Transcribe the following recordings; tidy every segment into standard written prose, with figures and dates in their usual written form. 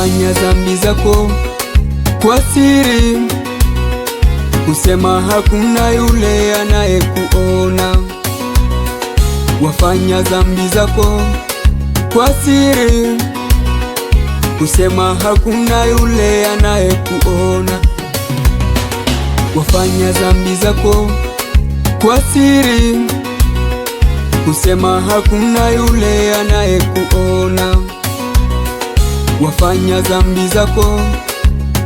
Wafanya dhambi zako kwa siri, kusema hakuna yule anayekuona. Wafanya dhambi zako kwa siri, kusema hakuna yule anayekuona. Wafanya dhambi zako kwa siri, kusema hakuna yule anayekuona. Wafanya dhambi zako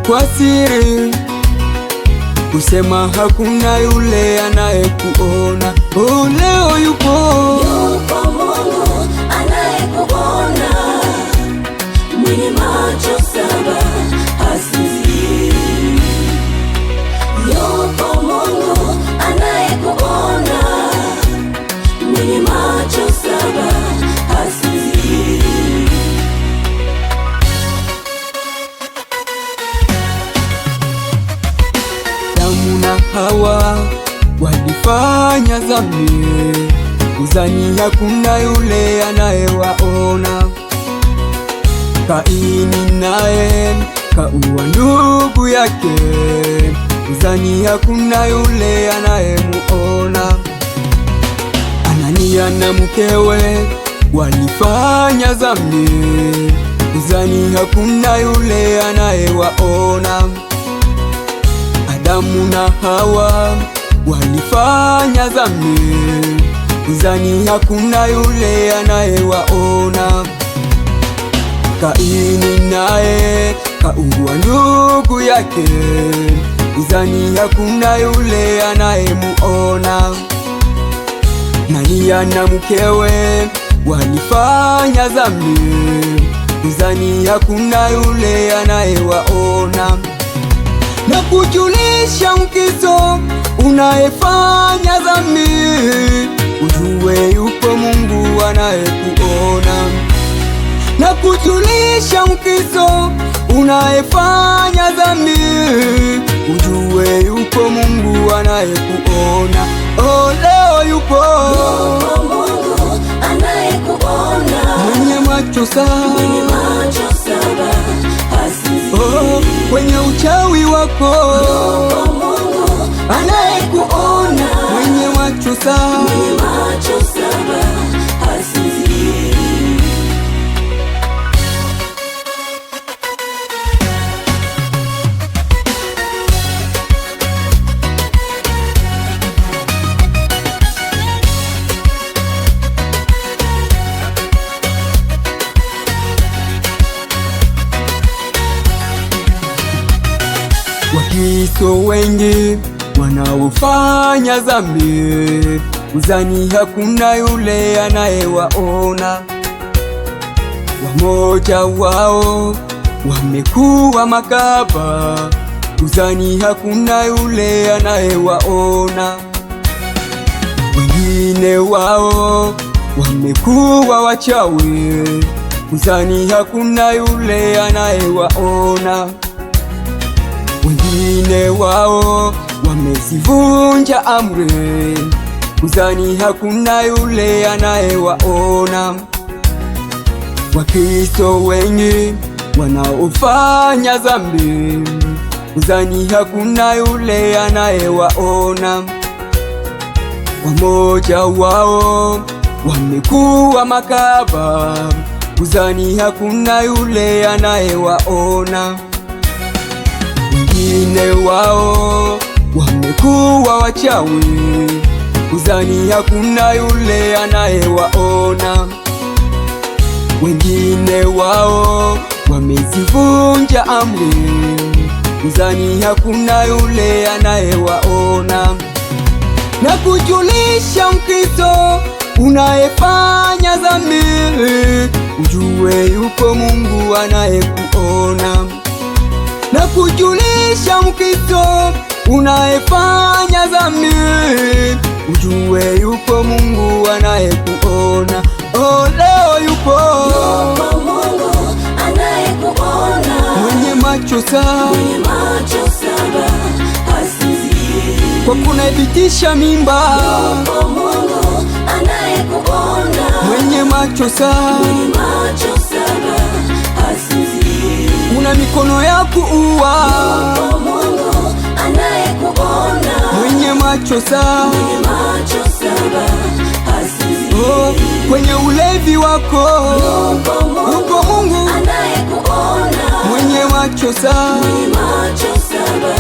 kwa siri, kusema hakuna yule anayekuona. Oh, leo yupo, Yupo Mungu anayekuona, mwenye macho saba hasinzii. Yupo Mungu anayekuona, mwenye macho saba hasinzii. Adamu na Hawa walifanya dhambi, kuzani hakuna yule anayewaona. Kaini naye kaua ndugu yake, kuzani hakuna yule anayemuona. Anania na mkewe walifanya dhambi, kuzani hakuna yule anayewaona. Adamu na Hawa walifanya dhambi, kuzani hakuna yule anayewaona. Kaini naye kaua ndugu yake, kuzani hakuna yule anayemuona. Anania na mkewe walifanya dhambi, kuzani hakuna yule anayewaona. Na kujulisha mkizo unayefanya dhambi, ujue yupo Mungu anayekuona. Na kujulisha mkizo unayefanya dhambi, ujue yupo Mungu anayekuona. Oh, leo yupo Yupo Mungu anayekuona, mwenye macho mwenye saba, macho saba hasinzii. oh, kwenye uchawi wako Yupo Mungu anayekuona, mwenye macho saba. mwenye macho saba hasinzii. Wakristo wengi wanaofanya dhambi, uzani hakuna yule anayewaona. Wamoja wao wamekuwa makahaba, uzani hakuna yule anayewaona. Wengine wao wamekuwa wachawi, uzani hakuna yule anayewaona. Wengine wao wamezivunja amri, kuzani hakuna yule anayewaona. Wakristo wengi wanaofanya dhambi, kuzani hakuna yule anayewaona. Wamoja wao wamekuwa makahaba, kuzani hakuna yule anayewaona. Wengine wao wamekuwa wachawi, kuzani hakuna yule anayewaona. Wengine wao wamezivunja amri, kuzani hakuna yule anayewaona. Na kujulisha Mkristo unayefanya dhambi, ujue yupo Mungu anayekuona. Na kujulisha Mkristo unayefanya dhambi, ujue yupo Mungu anayekuona. Oh, leo yupo Yupo Mungu anayekuona, mwenye macho saba, mwenye macho saba hasinzii. kwa kunaibitisha mimba, Yupo Mungu anayekuona, mwenye macho saba, mwenye macho saba hasinzii. Una mikono ya kuua, Yupo Mungu anayekuona. Mwenye macho saa Mwenye macho saba hasinzii. Oh, kwenye ulevi wako Yupo Mungu yupo Mungu anayekuona. Mwenye macho saa Mwenye macho saba